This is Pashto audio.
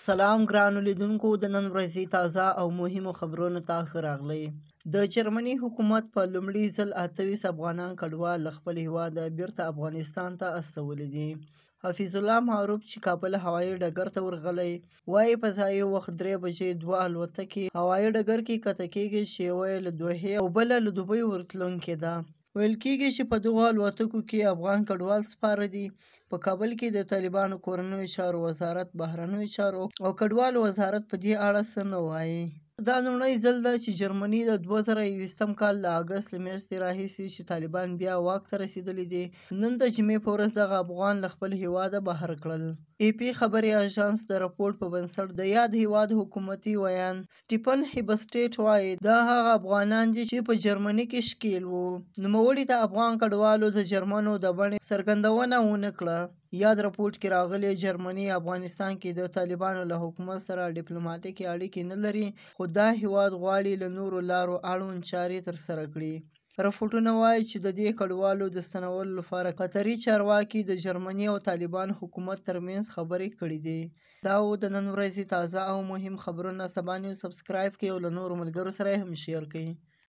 سلام ګرانو لیدونکو، د نن ورځې تازه او مهمو خبرونو ته ښه راغلئ. د جرمني حکومت په لومړي ځل 28 افغانان کډوال له خپل هیواده بیرته افغانستان ته استولي دي. حفیظ الله معروف چې کابل هوایي ډګر ته ورغلی، وایي په ځایي وخت 3 بجې دوه الوتکې هوایي ډګر کې کښته کیږي چې یوه یې له دوحې او بله له دوبۍ ورتلونکې ده. ویل کیږي چې په دغو الوتکو کې افغان کډوال سپاره دي. په کابل کې د طالبانو کورنیو چارو وزارت، بهرنیو چارو او کډوالو وزارت په دې اړه څه نه وایي. دا لومړی ځل ده چې جرمني د 2021 کال له اګست له میاشتې راهیسې چې طالبان بیا واک ته رسېدلي دي، نن د جمعې په ورځ دغه افغان له خپل هیواده بهر کړل. ای پي خبري اژانس د رپوټ په بنسټ د یاد هیواد حکومتي ویاند سټیفن هیبسټیټ وایي دا هغه افغانان دي چې په جرمني کې ښکیل وو. نوموړي د افغان کډوالو د جرمنو د بڼې څرګندونه ونه کړه. یاد رپوټ کې راغلي، جرمني افغانستان کې د طالبانو له حکومت سره ډیپلوماټیکې اړیکې نه لري، خو دا هیواد غواړي له نورو لارو اړوند چارې ترسره کړي. رپوټونه وایي چې د دې کډوالو د ستنولو لپاره قطري چارواکي د جرمني او طالبان حکومت ترمنځ خبرې کړې دي. دا و د نن ورځې تازه او مهم خبرونه. سبا نیوز سبسکرایب کړئ او له نورو ملګرو سره یې هم شیر کړئ.